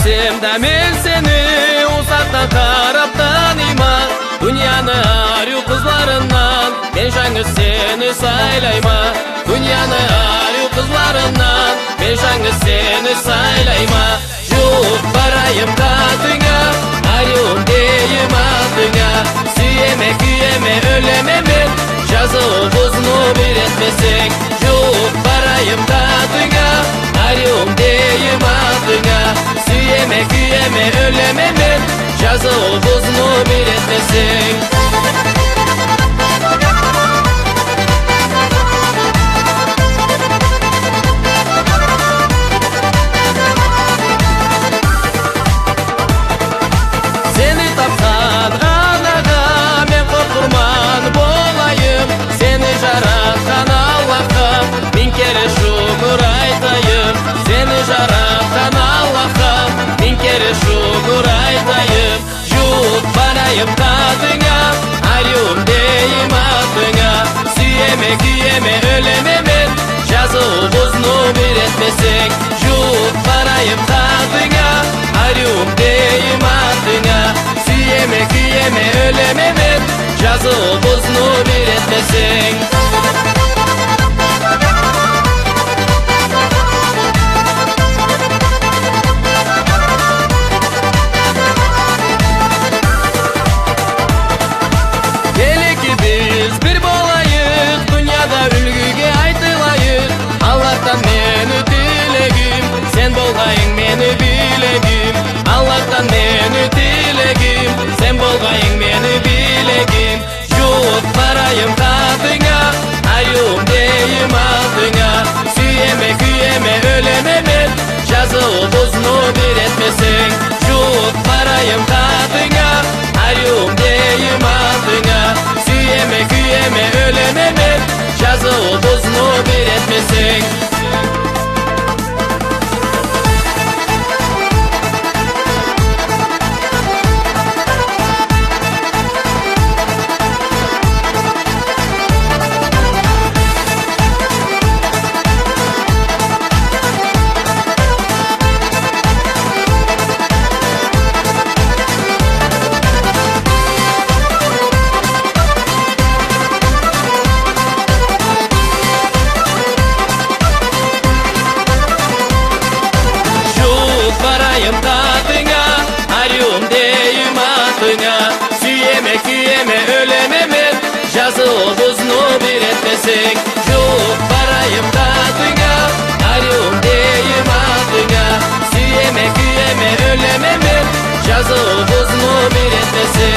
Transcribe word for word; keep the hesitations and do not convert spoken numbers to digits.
Эм да мен сени узакъдан къарап таныйма. Дунияны ариу къызларындан мен жангыз сени сайлайма. Дунияны ариу къызларындан мен жангыз сени сайлайма. Жууп барайым хатынга, ариум дейим атынга. Сюеме, кюеме, ёлеме мен, жазыубузну бир этмесенг. Жууп барайым хатынга, ариум дейим атынга. Сюеме, кюеме, ёлеме мен, жазыубузну бир этмесенг. Сени тапхан анагъа мен къурман болайым. Сени жаратхан Аллахха минг кере шукур айтайым. Сени жаратхан Аллахха минг кере шукур айтайым. Жууп барайым хатынга, ариум дейим атынга. Сюеме, кюеме, ёлеме мен, жазыубузну бир этмесенг. Жууп барайым хатынга, ариум дейим атынга. Сюеме, кюеме, ёлеме мен, жазыубузну бир этмесенг. Келе ки биз бир болайыкъ, дунияда юлгюге айтылайыкъ. Аллахдан мени тилегим, сен болгъайынг мени билегим. Аллахдан мени тилегим, сен болгъайынг мени билегим. Жууп барайым хатынга, ариум дейим атынга. Сюеме, кюеме, ёлеме мен, жазыубузну бир этмесенг. Жууп барайым хатынга, ариум дейим атынга. Сюеме, кюеме, ёлеме мен, жазыубузну бир этмесенг. Жууп барайым хатынга, ариум дейим атынга. Сюеме, кюеме, ёлеме мен, жазыубузну бир этмесенг. Жууп барайым хатынга, ариум дейим атынга. Сюеме, кюеме, ёлеме мен, жазыубузну бир этмесенг.